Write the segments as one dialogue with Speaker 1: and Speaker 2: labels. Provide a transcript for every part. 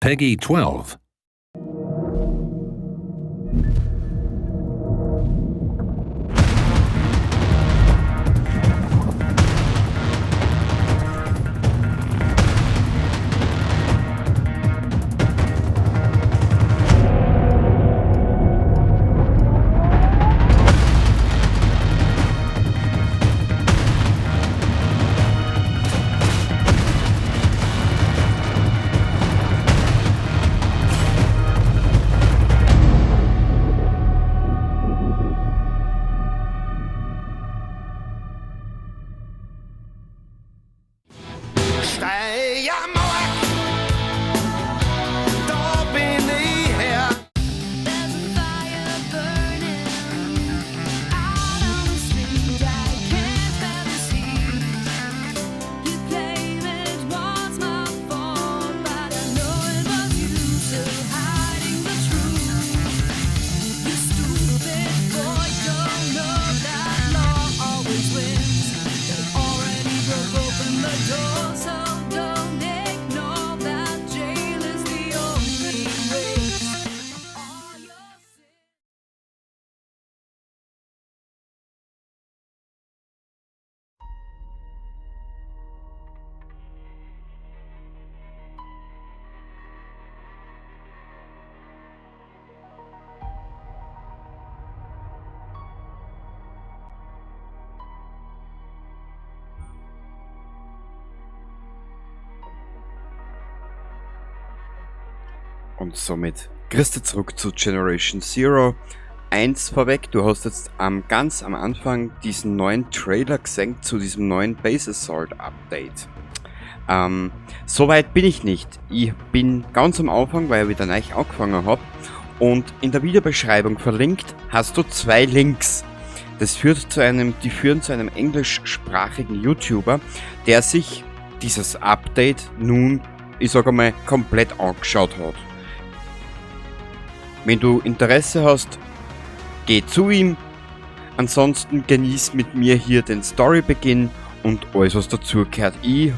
Speaker 1: PEGI 12.
Speaker 2: Steiermark, da bin ich her.
Speaker 3: There's a fire burning out on the street. I can't bear this heat. You claim it was my fault, but I know it was you still hiding the truth. You stupid boy, don't know that law always wins. They already broke open the door, so don't ignore that jail is the only race. All your sins.
Speaker 4: Und somit Christa zurück zu Generation Zero. Eins vorweg, du hast jetzt ganz am Anfang diesen neuen Trailer gesehen zu diesem neuen Base Assault Update. Soweit bin ich nicht. Ich bin ganz am Anfang, weil ich wieder neu angefangen hab. Und in der Videobeschreibung verlinkt hast du 2 Links. Das führt zu einem, die führen zu einem englischsprachigen YouTuber, der sich dieses Update nun, ich sag einmal, komplett angeschaut hat. Wenn du Interesse hast, geh zu ihm. Ansonsten genieß mit mir hier den Storybeginn und alles, was dazugehört. Ich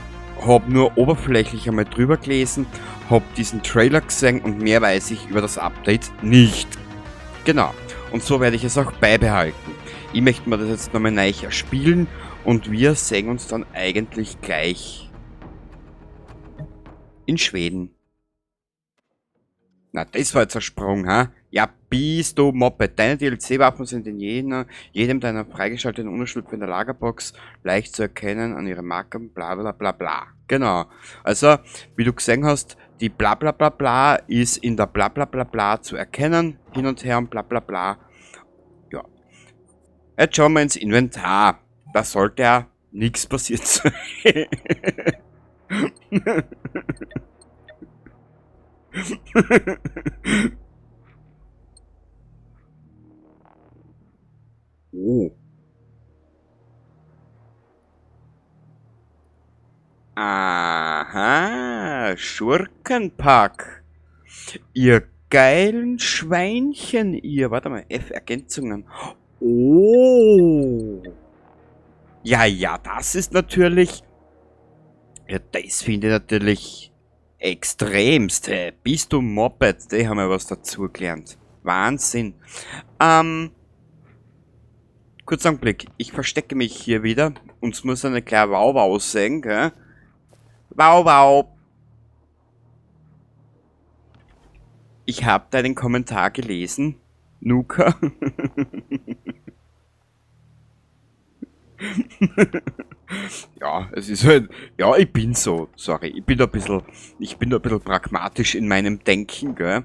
Speaker 4: hab nur oberflächlich einmal drüber gelesen, hab diesen Trailer gesehen und mehr weiß ich über das Update nicht. Genau. Und so werde ich es auch beibehalten. Ich möchte mir das jetzt nochmal neu erspielen und wir sehen uns dann eigentlich gleich in Schweden. Na, das war jetzt ein Sprung, ha? Ja, bist du Moped. Deine D L C-Waffen sind in jedem deiner freigeschalteten Unterschlupfe in der Lagerbox leicht zu erkennen an ihren Marken, bla bla bla bla. Genau. Also, wie du gesehen hast, die bla bla bla bla ist in der bla bla bla bla zu erkennen. Hin und her und bla bla bla. Ja. Jetzt schauen wir ins Inventar. Da sollte ja nichts passiert sein. Oh. Aha, Schurkenpack. Ihr geilen Schweinchen, ihr. Warte mal, F Ergänzungen. Oh. Ja, ja, das ist natürlich... Ja, das finde ich natürlich extremst. Hey. Bist du Moped? Die haben ja was dazugelernt. Wahnsinn. Kurzer Augenblick. Ich verstecke mich hier wieder. Uns muss eine kleine Wow-Wow sehen, gell? Wow, wow. Ich hab deinen Kommentar gelesen, Nuka. Ja, es ist halt, ja, ich bin so, sorry, ich bin da ein bisschen, ich bin da ein bisschen pragmatisch in meinem Denken, gell?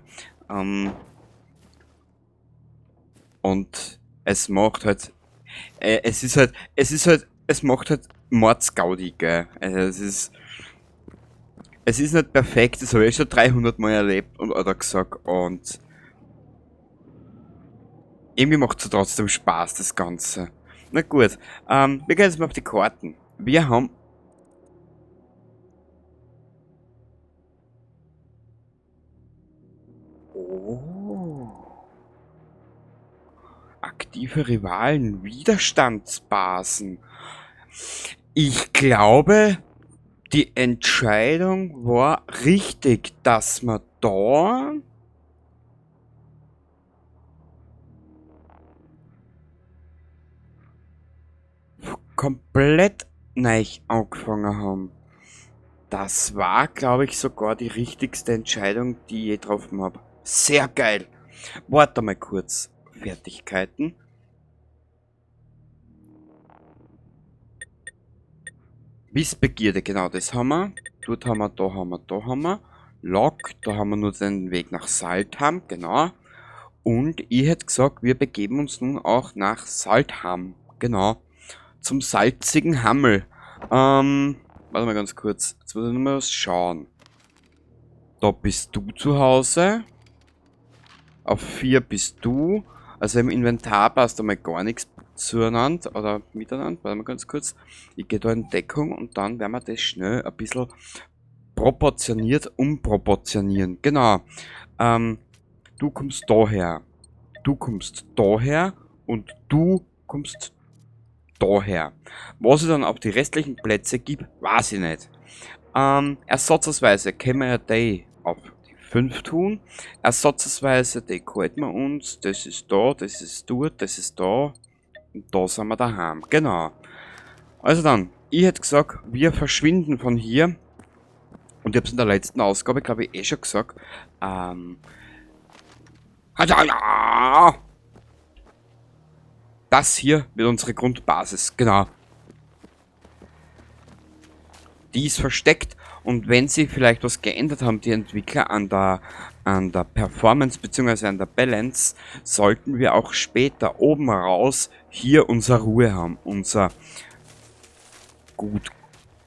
Speaker 4: Und es macht halt es ist halt, es ist halt, es macht halt Mordsgaudi, gell? Also es ist nicht perfekt, das habe ich schon 300 Mal erlebt und oder gesagt und irgendwie macht's ja trotzdem Spaß, das Ganze. Na gut, wir gehen jetzt mal auf die Karten. Wir haben... Oh. Aktive Rivalen, Widerstandsbasen. Ich glaube, die Entscheidung war richtig, dass wir da komplett neu angefangen haben. Das war, glaube ich, sogar die richtigste Entscheidung, die ich je getroffen hab. Sehr geil. Warte mal kurz. Fertigkeiten. Wissbegierde, genau, das haben wir. Dort haben wir, da haben wir, da haben wir. Lok, da haben wir nur den Weg nach Salthamn, genau. Und ich hätte gesagt, wir begeben uns nun auch nach Salthamn, genau. Zum salzigen Hammel. Warte mal ganz kurz. Jetzt muss ich nur mal was schauen. Da bist du zu Hause. Auf 4 bist du. Also im Inventar passt einmal gar nichts zueinander oder miteinander. Warte mal ganz kurz. Ich gehe da in Deckung und dann werden wir das schnell ein bisschen proportioniert umproportionieren. Genau. Du kommst daher. Du kommst daher und du kommst daher. Was ich dann auf die restlichen Plätze gibt, weiß ich nicht. Ersatzweise können wir ja die auf die 5 tun. Ersatzweise, die halten wir uns. Das ist da, das ist dort, das ist da. Und da sind wir daheim. Genau. Also dann, ich hätte gesagt, wir verschwinden von hier. Und ich hab's in der letzten Ausgabe, glaub ich, eh schon gesagt. Das hier wird unsere Grundbasis, genau. Die ist versteckt und wenn sie vielleicht was geändert haben, die Entwickler an der Performance beziehungsweise an der Balance, sollten wir auch später oben raus hier unsere Ruhe haben, unser gut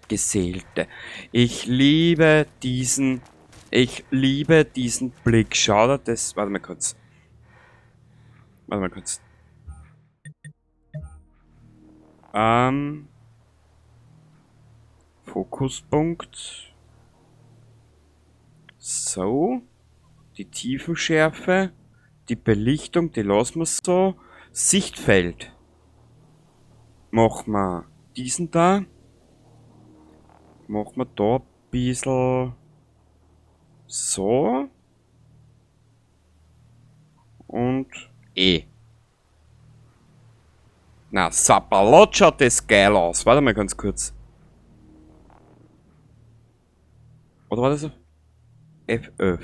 Speaker 4: geseelte. Ich liebe diesen Blick. Schau dir das, warte mal kurz. Warte mal kurz. Fokuspunkt. So. Die Tiefenschärfe. Die Belichtung, die lassen wir so. Sichtfeld. Machen wir diesen da. Machen wir da ein bisschen so. Und E. Na, Sapperlot schaut das geil aus. Warte mal ganz kurz. Oder war das so? F11.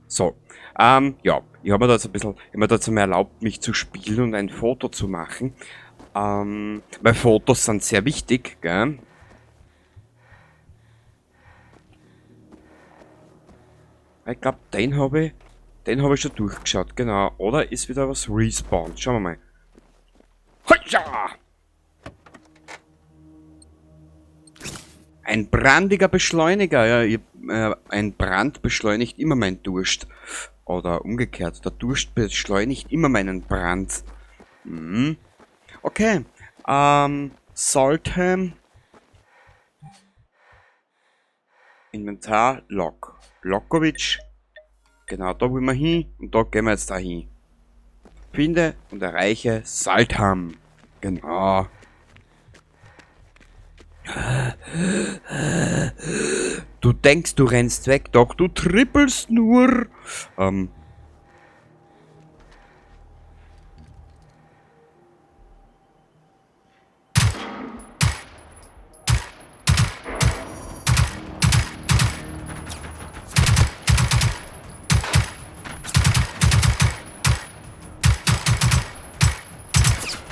Speaker 4: So. Ja. Ich hab mir da jetzt ein bisschen, ich hab mir da jetzt mal erlaubt, mich zu spielen und ein Foto zu machen. Weil Fotos sind sehr wichtig, gell? Ich glaub, den hab ich schon durchgeschaut, genau. Oder ist wieder was respawned? Schauen wir mal. Heia! Ein brandiger Beschleuniger. Ja, ein Brand beschleunigt immer meinen Durst. Oder umgekehrt, der Durst beschleunigt immer meinen Brand. Okay. Salthamn. Inventar, Lok. Lokovic. Genau, da wollen wir hin und da gehen wir jetzt da hin. Finde und erreiche Salthamn. Genau. Du denkst, du rennst weg, doch du trippelst nur.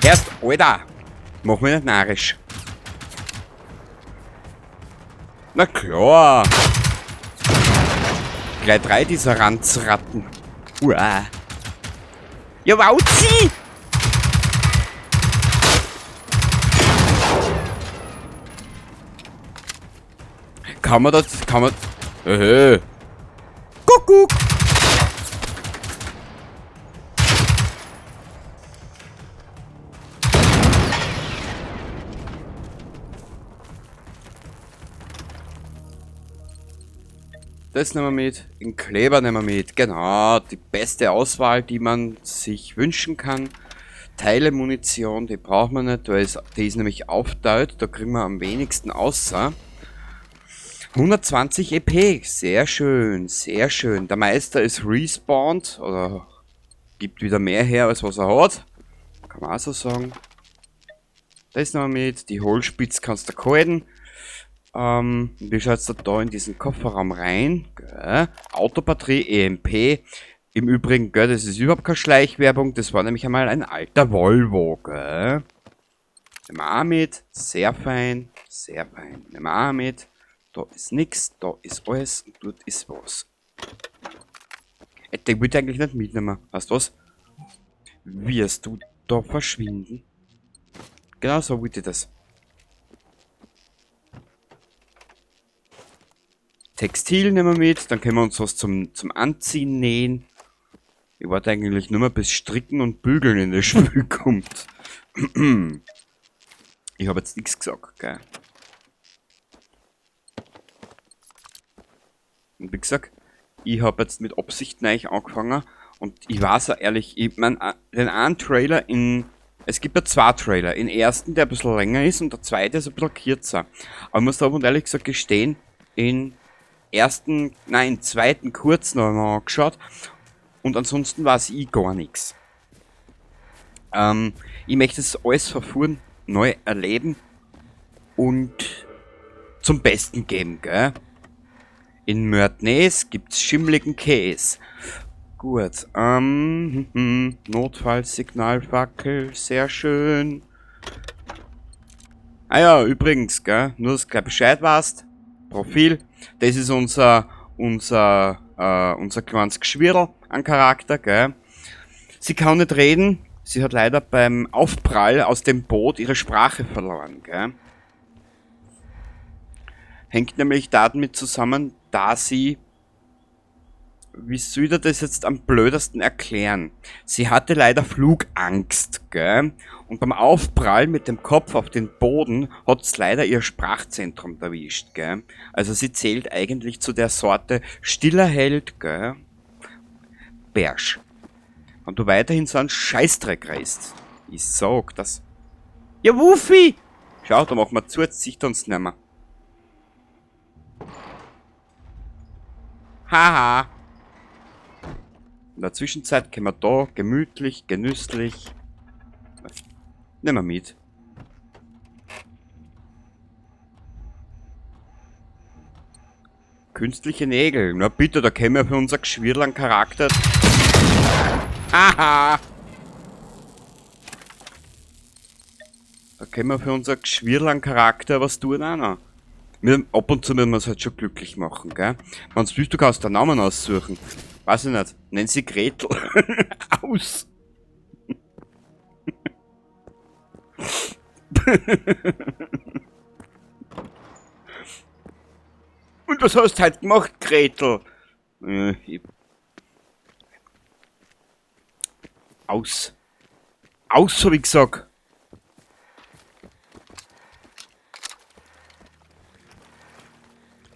Speaker 4: Erst, Alter! Mach mich nicht narrisch. Na klar! Gleich 3 dieser Ranzratten. Uah. Ja, wauzi! Kann man das, kann man... Kuckuck! Das nehmen wir mit, den Kleber nehmen wir mit, genau, die beste Auswahl, die man sich wünschen kann. Teile Munition, die braucht man nicht, weil die ist nämlich aufteilt, da kriegen wir am wenigsten außer. 120 EP, sehr schön, sehr schön. Der Meister ist respawned, oder gibt wieder mehr her, als was er hat. Kann man auch so sagen. Das nehmen wir mit, die Hohlspitz kannst du halten. Wie schaut's da in diesen Kofferraum rein? Gell? Autobatterie, EMP. Im Übrigen, gell, das ist überhaupt keine Schleichwerbung, das war nämlich einmal ein alter Volvo, gell? Nehmen wir auch mit, sehr fein, sehr fein. Nehmen wir auch mit. Da ist nix, da ist alles und dort ist was. Den wollte ich eigentlich nicht mitnehmen. Weißt du was? Wirst du da verschwinden? Genau so wollte ich das. Textil nehmen wir mit, dann können wir uns was zum Anziehen nähen. Ich warte eigentlich nur mal, bis Stricken und Bügeln in das Spiel kommt. Ich hab jetzt nichts gesagt, gell? Und wie gesagt, ich hab jetzt mit Absicht neu angefangen und ich weiß auch ehrlich, ich mein, den einen Trailer in... Es gibt ja zwei Trailer. Den ersten, der ein bisschen länger ist, und der zweite ist ein bisschen kürzer. Aber ich muss da und ehrlich gesagt gestehen, in ersten, nein, im zweiten kurzen habe ich mir angeschaut und ansonsten weiß ich gar nichts. Ich möchte das alles verfuhren, neu erleben und zum Besten geben, gell? In Mörtnes gibt's schimmligen Käse. Gut, Notfallsignalfackel, sehr schön. Ah ja, übrigens, gell, nur dass du gleich Bescheid weißt. Profil, das ist unser kleines Geschwirl an Charakter, gell. Sie kann nicht reden, sie hat leider beim Aufprall aus dem Boot ihre Sprache verloren, gell. Hängt nämlich damit zusammen, da sie, wie soll ich das jetzt am blödesten erklären? Sie hatte leider Flugangst, gell? Und beim Aufprall mit dem Kopf auf den Boden hat's leider ihr Sprachzentrum erwischt, gell? Also sie zählt eigentlich zu der Sorte stiller Held, gell? Bärsch. Wenn du weiterhin so einen Scheißdreck reißt. Ich sag das. Ja, Wuffi! Schau, da machen wir zu, jetzt sieht er uns nicht mehr. Haha. In der Zwischenzeit können wir da gemütlich, genüsslich. Nehmen wir mit. Künstliche Nägel. Na bitte, da kämen wir für unser Geschwirl an Charakter. Haha! Da können wir für unser Geschwirl an Charakter was tun auch noch. Ab und zu müssen wir es halt schon glücklich machen, gell? Wenn's willst, du kannst den Namen aussuchen. Weiß ich nicht. Nenn sie Gretel. Aus! Und was hast du heute gemacht, Gretel? Ich Aus. Aus, hab ich gesagt.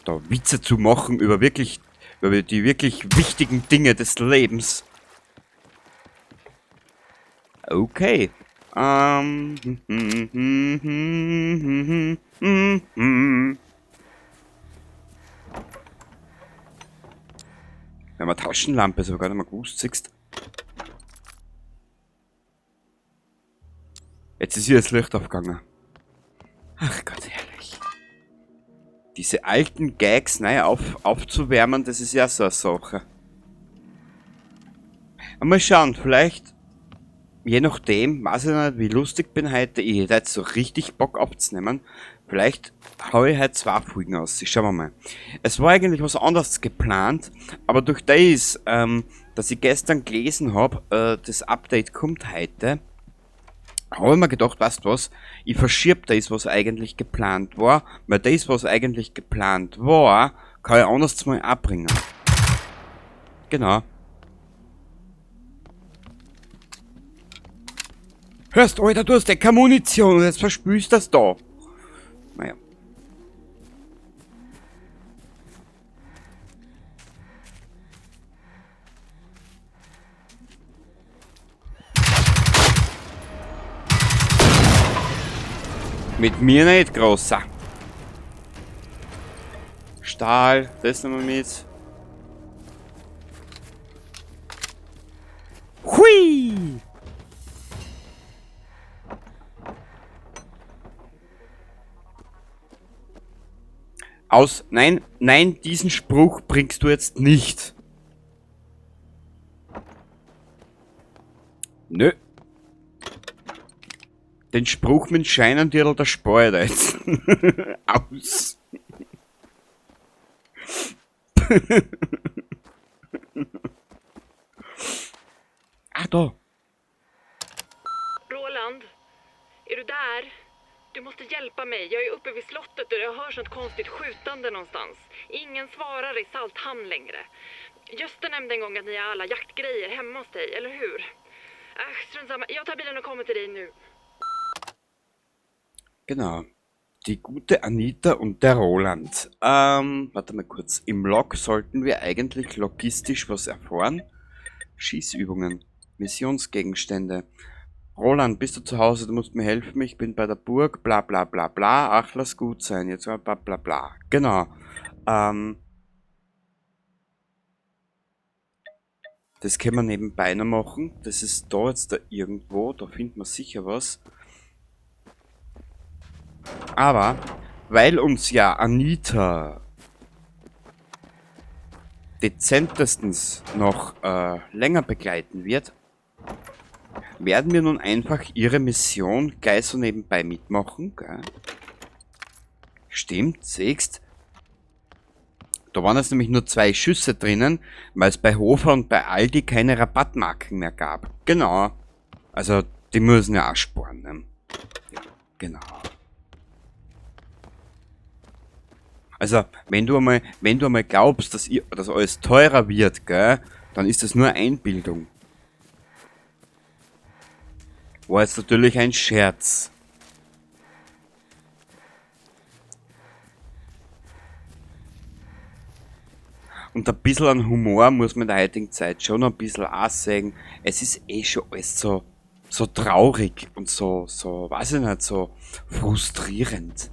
Speaker 4: Da Witze zu machen über die wirklich wichtigen Dinge des Lebens. Okay. Wir haben eine Taschenlampe, das hab ich gar nicht mehr gewusst, siehst. Jetzt ist hier das Licht aufgegangen. Ach Gott, herrlich. Diese alten Gags neu aufzuwärmen, das ist ja so eine Sache. Mal schauen, vielleicht, je nachdem, weiß ich nicht, wie lustig bin heute, ich hätte jetzt so richtig Bock abzunehmen. Vielleicht hau ich heute 2 Folgen aus, schauen wir mal. Es war eigentlich was anderes geplant, aber durch das, dass ich gestern gelesen hab, das Update kommt heute, hab ich mir gedacht, weißt du was, ich verschieb das, was eigentlich geplant war, weil das, was eigentlich geplant war, kann ich anders mal abbringen. Genau. Hörst, Alter, du hast ja keine Munition und jetzt verspülst das da. Naja. Mit mir nicht, Großer. Stahl, das nehmen wir mit. Hui! Aus, nein, nein, diesen Spruch bringst du jetzt nicht. Nö. Den Spruch mit Scheinendirl, der spare ich da jetzt. Aus. Ah, da.
Speaker 1: Roland, är du där? Du måste hjälpa mig. Jag är uppe vid slottet och jag hör sånt konstigt skjutande någonstans. Ingen svarar i Salthamn längre. Gösta nämnde en gång att ni har alla jaktgrejer hemma hos dig, eller hur? Äh, strunt samma. Jag tar bilen och kommer till dig nu.
Speaker 4: Genau. Die gute Anita und der Roland. Warte mal kurz. Im Log sollten wir eigentlich logistisch was erfahren. Schießübungen, Missionsgegenstände. Roland, bist du zu Hause? Du musst mir helfen. Ich bin bei der Burg. Bla bla bla bla. Ach, lass gut sein. Jetzt bla bla bla. Genau. Das können wir nebenbei noch machen. Das ist da jetzt da irgendwo. Da findet man sicher was. Aber, weil uns ja Anita dezentestens noch länger begleiten wird, werden wir nun einfach ihre Mission gleich so nebenbei mitmachen. Gell? Stimmt, siehst. Da waren jetzt nämlich nur 2 Schüsse drinnen, weil es bei Hofer und bei Aldi keine Rabattmarken mehr gab. Genau. Also, die müssen ja auch sparen, ne? Ja, genau. Also, wenn du einmal glaubst, dass alles teurer wird, gell, dann ist das nur Einbildung. War jetzt natürlich ein Scherz. Und ein bisschen an Humor muss man in der heutigen Zeit schon ein bisschen auch sehen. Es ist eh schon alles so traurig und so, weiß ich nicht, so frustrierend.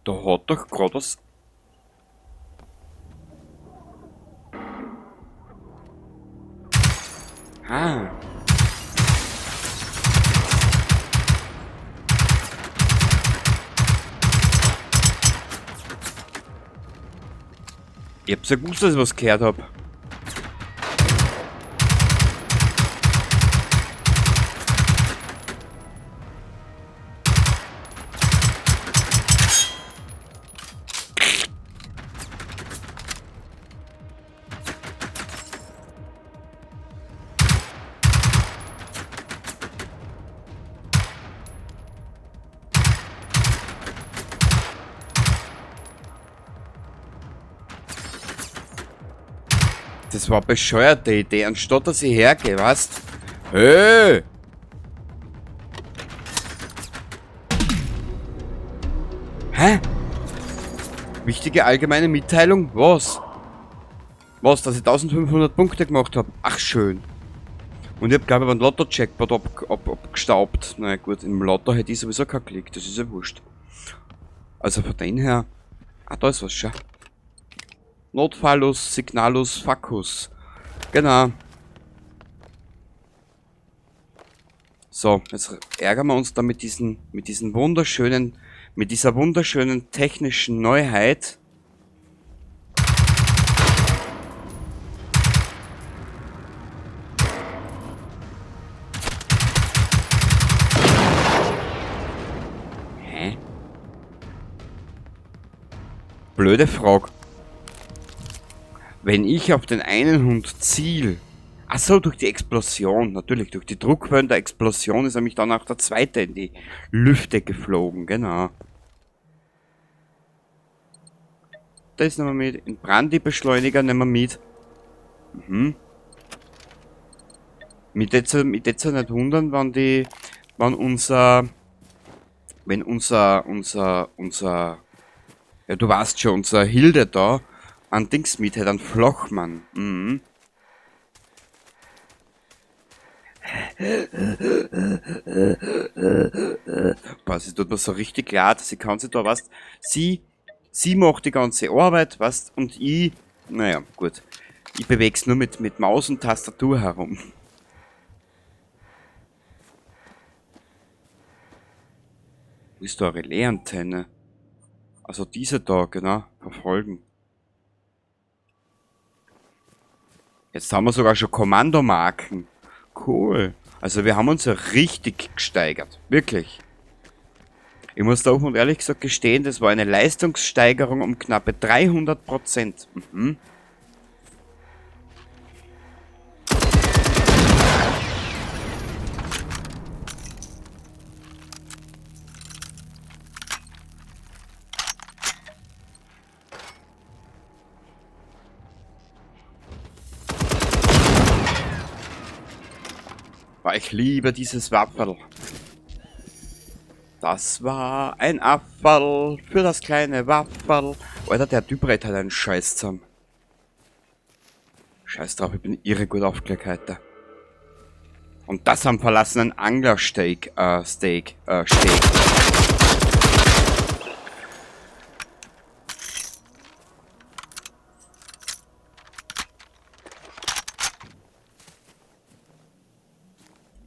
Speaker 4: Da hat doch grad was. Ah. Ich hab's ja gewusst, dass ich was gehört hab. Das war bescheuerte Idee, anstatt dass ich hergehe, weißt? Hey! Hä? Wichtige allgemeine Mitteilung? Was? Was, dass ich 1500 Punkte gemacht hab? Ach, schön. Und ich hab, glaub ich, einen Lotto-Jackpot abgestaubt. Na gut, im Lotto hätte ich sowieso keinen Klick, das ist ja wurscht. Also von dem her... Ah, da ist was, schau. Notfallus, Signalus, Facus. Genau. So, jetzt ärgern wir uns da mit diesen, mit diesen wunderschönen, mit dieser wunderschönen technischen Neuheit. Hä? Blöde Frage. Wenn ich auf den einen Hund ziel, ach so, durch die Explosion, natürlich, durch die Druckwellen der Explosion ist nämlich dann auch der zweite in die Lüfte geflogen, genau. Das nehmen wir mit, den Brandy-Beschleuniger nehmen wir mit. Mich würd's ja nicht wundern, wenn die, wenn unser, wenn unser, unser, unser, ja, du weißt schon, unser Hilde da, An Dings mit, einen Flochmann. Mhm. Boah, sie tut mir so richtig leid. Sie kann sich da, weißt, sie macht die ganze Arbeit, weißt, und ich, naja, gut. Ich beweg's nur mit Maus und Tastatur herum. Wo ist da eine Relais-Antenne? Also diese da, genau, verfolgen. Jetzt haben wir sogar schon Kommandomarken. Cool. Also wir haben uns ja richtig gesteigert. Wirklich. Ich muss da offen und ehrlich gesagt gestehen, das war eine Leistungssteigerung um knappe 300%. Mhm. Ich liebe dieses Wafferl. Das war ein Afferl für das kleine Wafferl. Alter, der Typ redet halt einen Scheiß zusammen. Scheiß drauf, ich bin irre gut aufgelegt heute. Und das am verlassenen Anglersteak, Steak, Steak.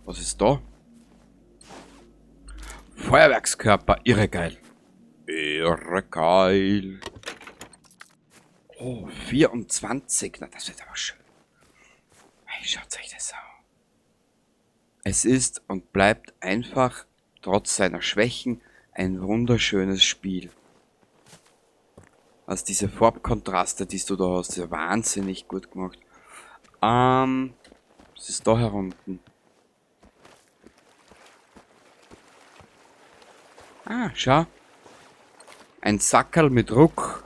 Speaker 4: Was ist da? Feuerwerkskörper, irre geil. Irre geil. Oh, 24. Na, das wird aber schön. Hey, schaut euch das an. Es ist und bleibt einfach, trotz seiner Schwächen, ein wunderschönes Spiel. Also diese Farbkontraste, die du da hast, ist ja wahnsinnig gut gemacht. Was ist da herunten? Ah, schau. Ein Sackerl mit Ruck.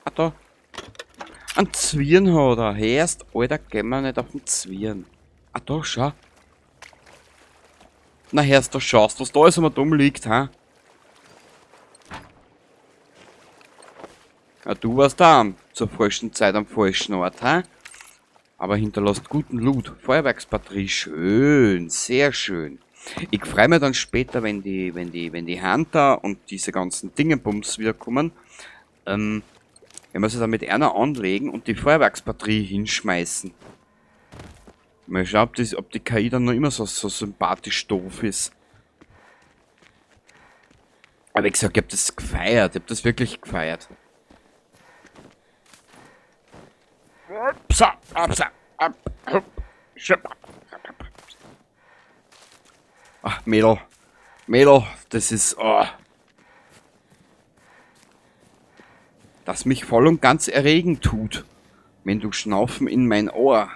Speaker 4: Ah, da. Ein Zwirn hat er. Herst, Alter, gehen wir nicht auf den Zwirn. Ah, da, schau. Na, herst, da schaust, was da alles immer dumm liegt, ha? Ja, du warst da zur falschen Zeit am falschen Ort, ha? Aber hinterlässt guten Loot. Feuerwerksbatterie, schön, sehr schön. Ich freue mich dann später, wenn die Hunter und diese ganzen Dingenbums wiederkommen. Wenn wir sie dann mit einer anlegen und die Feuerwerksbatterie hinschmeißen. Mal schauen, ob die KI dann noch immer so sympathisch doof ist. Aber wie gesagt, ich hab das gefeiert. Ich hab das wirklich gefeiert. Ach, Mädel. Mädel, das ist... Oh. Das mich voll und ganz erregen tut, wenn du schnaufen in mein Ohr.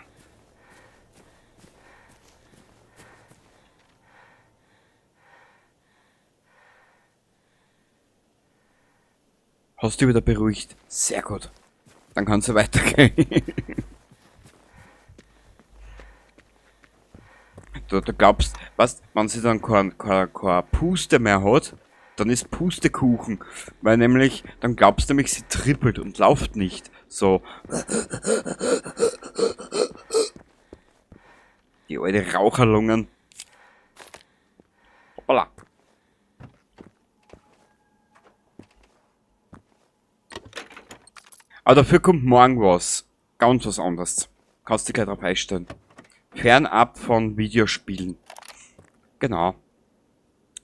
Speaker 4: Hast du wieder beruhigt? Sehr gut. Dann kannst du weitergehen. Du glaubst, weißt, wenn sie dann keine Puste mehr hat, dann ist Pustekuchen. Weil nämlich, dann glaubst du nämlich, sie trippelt und lauft nicht. So. Die alte Raucherlungen. Hoppala. Aber dafür kommt morgen was. Ganz was anderes. Kannst dich gleich drauf einstellen. Fernab von Videospielen. Genau.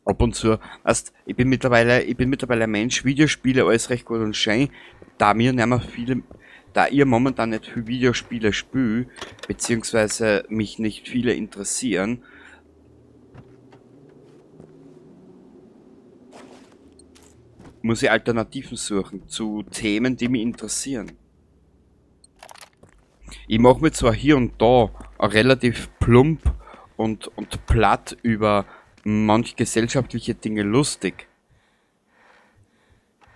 Speaker 4: Ab und zu. Weißt, ich bin mittlerweile ein Mensch, Videospiele, alles recht gut und schön. Da mir nicht mehr viele, da ihr momentan nicht viel Videospiele spielt, beziehungsweise mich nicht viele interessieren, muss ich Alternativen suchen zu Themen, die mich interessieren. Ich mache mir zwar hier und da relativ plump und platt über manch gesellschaftliche Dinge lustig,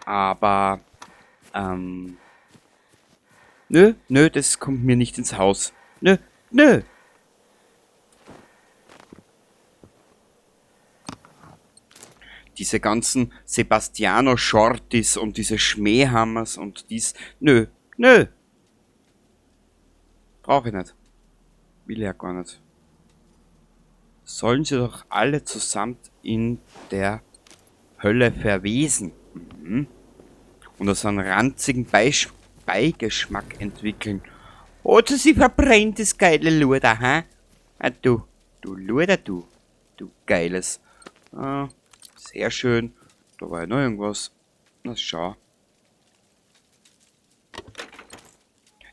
Speaker 4: aber nö, nö, das kommt mir nicht ins Haus. Nö, nö. Diese ganzen Sebastiano-Shorties und diese Schmähhammers und dies, nö, nö. Brauche ich nicht. Will ich ja gar nicht. Sollen sie doch alle zusammen in der Hölle verwesen. Mhm. Und so einen ranzigen Beigeschmack entwickeln. Oder sie verbrennt das geile Luder, hä? Ah, du. Du Luder, du. Du geiles. Ah, sehr schön. Da war ja noch irgendwas. Na, schau.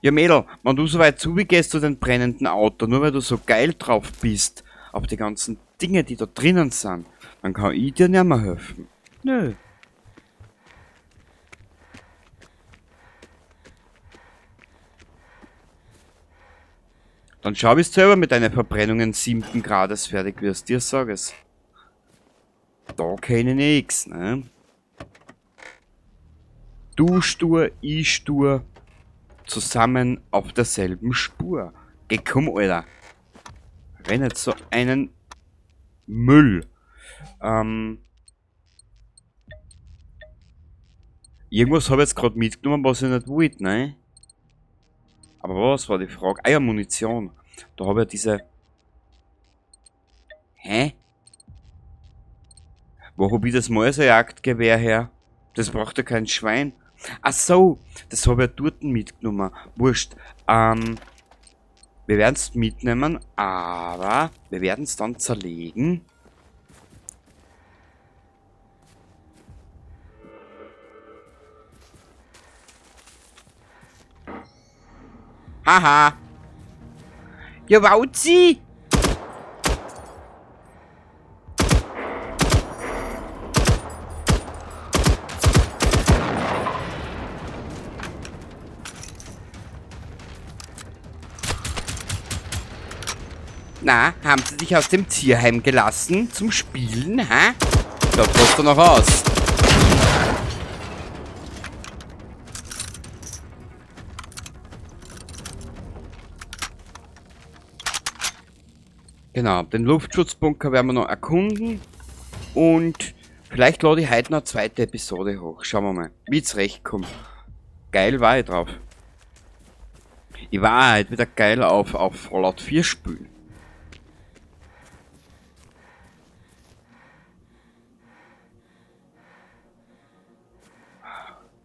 Speaker 4: Ja, Mädel, wenn du so weit zugehst zu den brennenden Auto, nur weil du so geil drauf bist, auf die ganzen Dinge, die da drinnen sind, dann kann ich dir nicht mehr helfen. Nö. Dann schau, wie du selber mit deinen Verbrennungen 7. Grades fertig wirst. Dir sag es. Da kenn ich nix, ne? Du stur, ich stur, zusammen auf derselben Spur. Geh, komm, Alter. Renn nicht so einen Müll. Irgendwas hab ich jetzt grad mitgenommen, was ich nicht wollte, ne? Aber was war die Frage? Ah ja, Munition. Da hab ich ja diese... Hä? Wo hab ich das Mäusejagdgewehr her? Das braucht ja kein Schwein. Ach so, das hab ich ja dort mitgenommen. Wurscht. Wir werden's mitnehmen, aber wir werden's dann zerlegen. Haha. Ja, Wauzi! Na, haben sie dich aus dem Tierheim gelassen zum Spielen, hä? Da passt du noch aus. Genau, den Luftschutzbunker werden wir noch erkunden. Und vielleicht lade ich heute noch eine zweite Episode hoch. Schauen wir mal, wie ich zurechtkomme. Geil war ich drauf. Ich war halt wieder geil auf Fallout 4 spielen.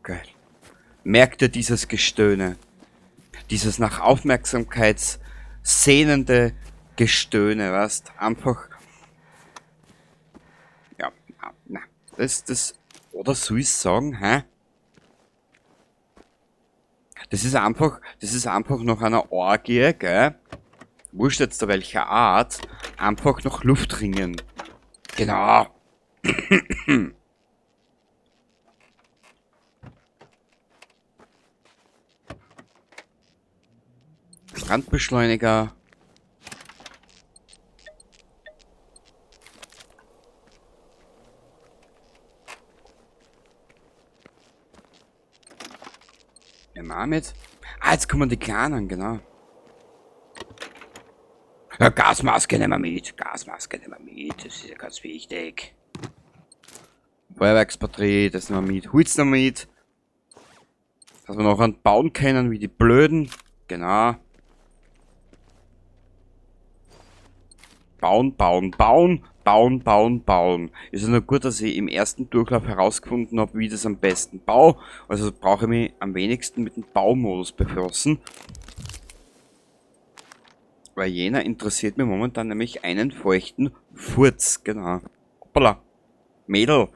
Speaker 4: Geil. Merkt ihr dieses Gestöhne? Dieses nach Aufmerksamkeit sehnende Gestöhne, weißt? Einfach. Ja, na, na. Das, das. Oder soll ich sagen, hä? Das ist einfach, das ist einfach nach einer Orgie, gell? Wurscht jetzt da welcher Art, einfach nach Luft ringen. Genau. Brandbeschleuniger. Nehmen wir auch mit. Ah, jetzt kommen die Kleinen, genau. Ja, Gasmaske nehmen wir mit. Gasmaske nehmen wir mit. Das ist ja ganz wichtig. Feuerwerksbatterie, das nehmen wir mit. Holz nehmen wir mit. Dass wir noch bauen können, wie die Blöden. Genau. Bauen, bauen, bauen. Bauen, bauen, bauen. Ist ja nur gut, dass ich im ersten Durchlauf herausgefunden hab, wie ich das am besten baue. Also brauche ich mich am wenigsten mit dem Baumodus befassen. Weil jener interessiert mir momentan nämlich einen feuchten Furz. Genau. Hoppala. Mädel,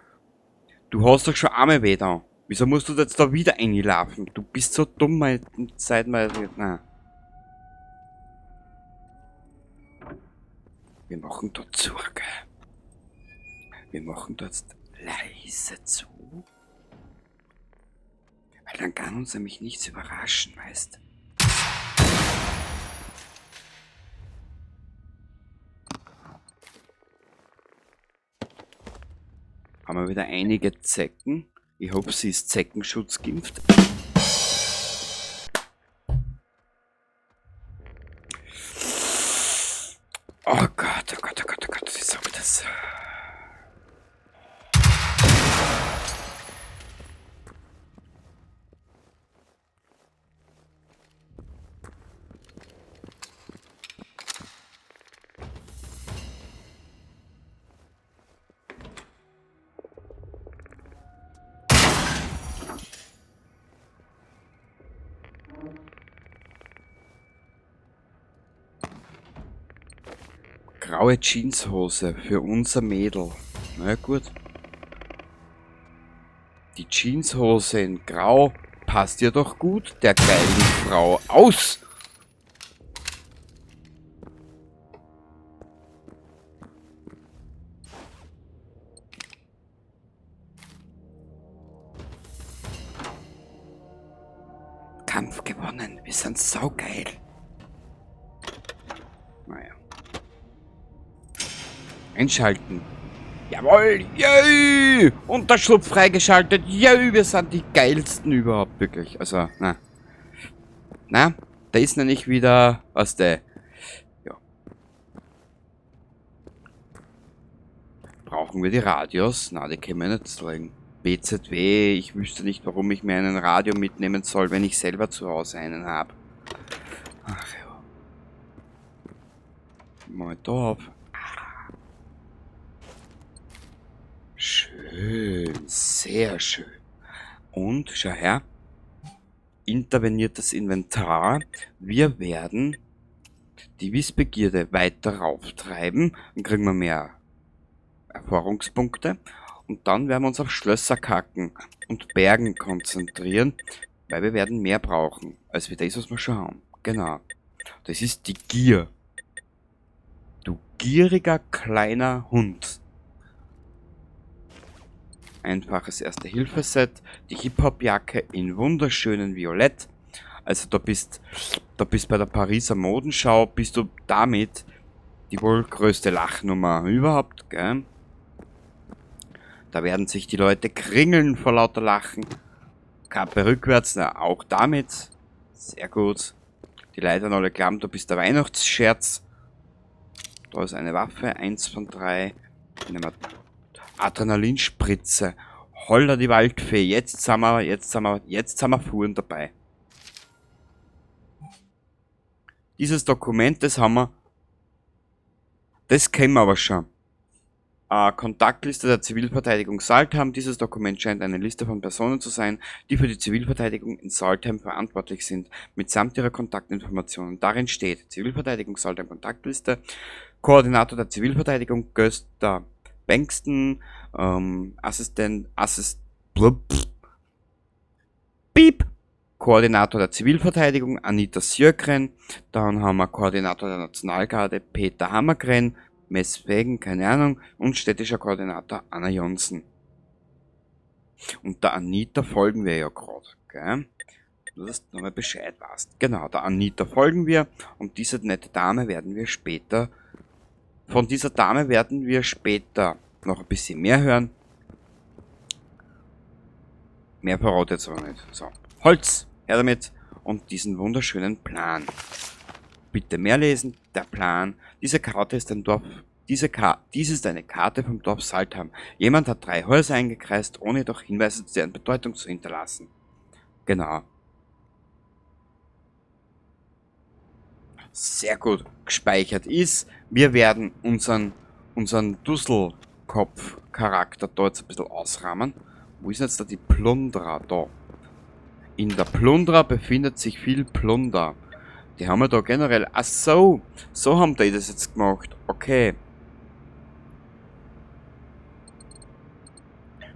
Speaker 4: du hast doch schon Arme weh da. Wieso musst du jetzt da wieder reinlaufen? Du bist so dumm, meine Zeit, meine, na. Wir machen da zu, gell? Wir machen da jetzt leise zu. Weil dann kann uns nämlich nichts überraschen, weißt? Haben wir wieder einige Zecken. Ich hoffe, sie ist Zeckenschutz geimpft. Oh Gott, oh Gott, oh Gott, oh Gott, wie soll das? Graue Jeanshose für unser Mädel. Na ja, gut. Die Jeanshose in Grau passt ihr doch gut, der geilen Frau. Aus! Kampf gewonnen. Wir sind saugeil. Naja. Einschalten. Jawohl! Yay! Unterschlupf freigeschaltet. Yay! Wir sind die geilsten überhaupt, wirklich. Also, na. Na, da ist nämlich wieder, was der. Ja. Brauchen wir die Radios? Na, die können wir nicht zeigen. BZW, ich wüsste nicht, warum ich mir einen Radio mitnehmen soll, wenn ich selber zu Hause einen hab. Ach ja. Mal da auf. Schön, sehr schön. Und, schau her, interveniertes Inventar. Wir werden die Wissbegierde weiter rauftreiben. Dann kriegen wir mehr Erfahrungspunkte. Und dann werden wir uns auf Schlösser kacken und Bergen konzentrieren, weil wir werden mehr brauchen, als wir das, was wir schon haben. Genau. Das ist die Gier. Du gieriger kleiner Hund. Einfaches Erste-Hilfe-Set, die Hip-Hop-Jacke in wunderschönen Violett. Also da bist bei der Pariser Modenschau, bist du damit die wohl größte Lachnummer überhaupt, gell? Da werden sich die Leute kringeln vor lauter Lachen. Kappe rückwärts, na, auch damit. Sehr gut. Die Leute werden alle glauben, du bist der Weihnachtsscherz. Da ist eine Waffe, 1 von 3. Nehmen wir Adrenalinspritze. Holla die Waldfee. Jetzt sind wir Fuhren dabei. Dieses Dokument, das haben wir. Das kennen wir aber schon. Kontaktliste der Zivilverteidigung Salthamn. Dieses Dokument scheint eine Liste von Personen zu sein, die für die Zivilverteidigung in Salthamn verantwortlich sind, mitsamt ihrer Kontaktinformationen. Darin steht Zivilverteidigung Salthamn Kontaktliste, Koordinator der Zivilverteidigung Gösta Bengtsson, Assistent, Piep, Koordinator der Zivilverteidigung Anita Sjögren, dann haben wir Koordinator der Nationalgarde Peter Hammergren, Messwegen, keine Ahnung, und städtischer Koordinator Anna Jonsson. Und der Anita folgen wir ja grad, gell? Nur, dass du nochmal Bescheid weißt. Genau, der Anita folgen wir und diese nette Dame werden wir später, von dieser Dame werden wir später noch ein bisschen mehr hören. Mehr verrate jetzt aber nicht. So, Holz, her damit und diesen wunderschönen Plan. Bitte mehr lesen, der Plan. Diese Karte ist ein Dorf. Dies ist eine Karte vom Dorf Salthamn. Jemand hat 3 Häuser eingekreist, ohne jedoch Hinweise zu deren Bedeutung zu hinterlassen. Genau. Sehr gut gespeichert ist. Wir werden unseren Dusselkopf-Charakter da jetzt ein bisschen ausrahmen. Wo ist denn jetzt da die Plundra? Da. In der Plundra befindet sich viel Plunder. Die haben wir da generell. Ach so, so haben die das jetzt gemacht. Okay.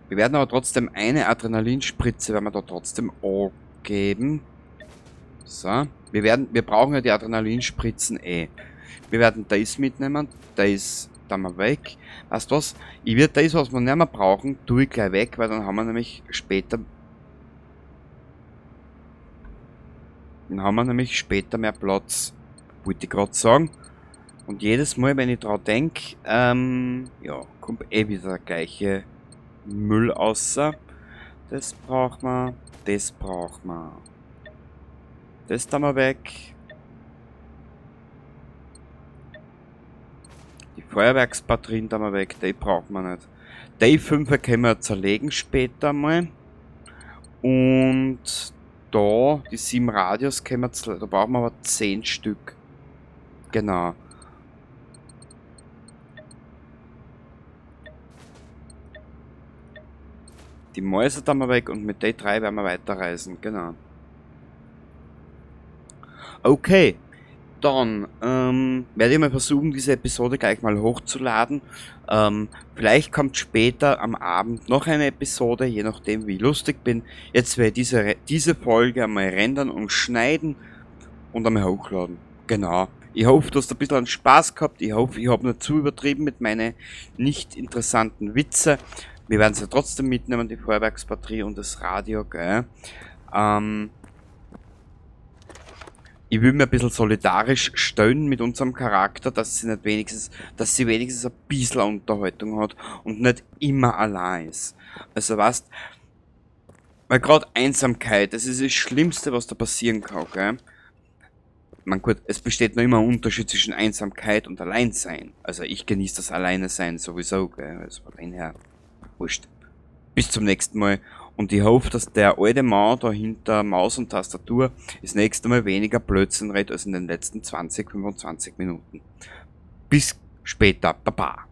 Speaker 4: Wir werden aber trotzdem eine Adrenalinspritze, werden wir da trotzdem angeben. So. Wir brauchen ja die Adrenalinspritzen eh. Wir werden das mitnehmen. Das da mal weg. Weißt du was? Ich werde das, was wir nicht mehr brauchen, tue ich gleich weg, weil dann haben wir nämlich später... Dann haben wir nämlich später mehr Platz, wollte ich grad sagen. Und jedes Mal, wenn ich dran denk, ja, kommt eh wieder der gleiche Müll außer. Das braucht man, das braucht man. Das da mal weg. Die Feuerwerksbatterien da mal weg, die braucht man nicht. Die 5 können wir zerlegen später mal. Und da, die 7 Radios können wir da brauchen wir aber 10 Stück. Genau. Die Mäuse da mal weg und mit den 3 werden wir weiterreisen. Genau. Okay. Dann werde ich mal versuchen, diese Episode gleich mal hochzuladen. Vielleicht kommt später am Abend noch eine Episode, je nachdem, wie ich lustig bin. Jetzt werde ich diese Folge einmal rendern und schneiden und einmal hochladen. Genau. Ich hoffe, du hast ein bisschen Spaß gehabt. Ich hoffe, ich habe nicht zu übertrieben mit meinen nicht interessanten Witze. Wir werden sie trotzdem mitnehmen, die Feuerwerksbatterie und das Radio, gell? Ich will mir ein bisschen solidarisch stellen mit unserem Charakter, dass sie nicht wenigstens, dass sie wenigstens ein bisschen Unterhaltung hat und nicht immer allein ist. Also weißt, weil gerade Einsamkeit, das ist das Schlimmste, was da passieren kann, gell? Man gut, es besteht noch immer ein Unterschied zwischen Einsamkeit und Alleinsein. Also ich genieße das Alleinesein sowieso, gell? Also von dem her, wurscht. Bis zum nächsten Mal. Und ich hoffe, dass der alte Mann da hinter Maus und Tastatur das nächste Mal weniger Blödsinn redet als in den letzten 20, 25 Minuten. Bis später. Baba.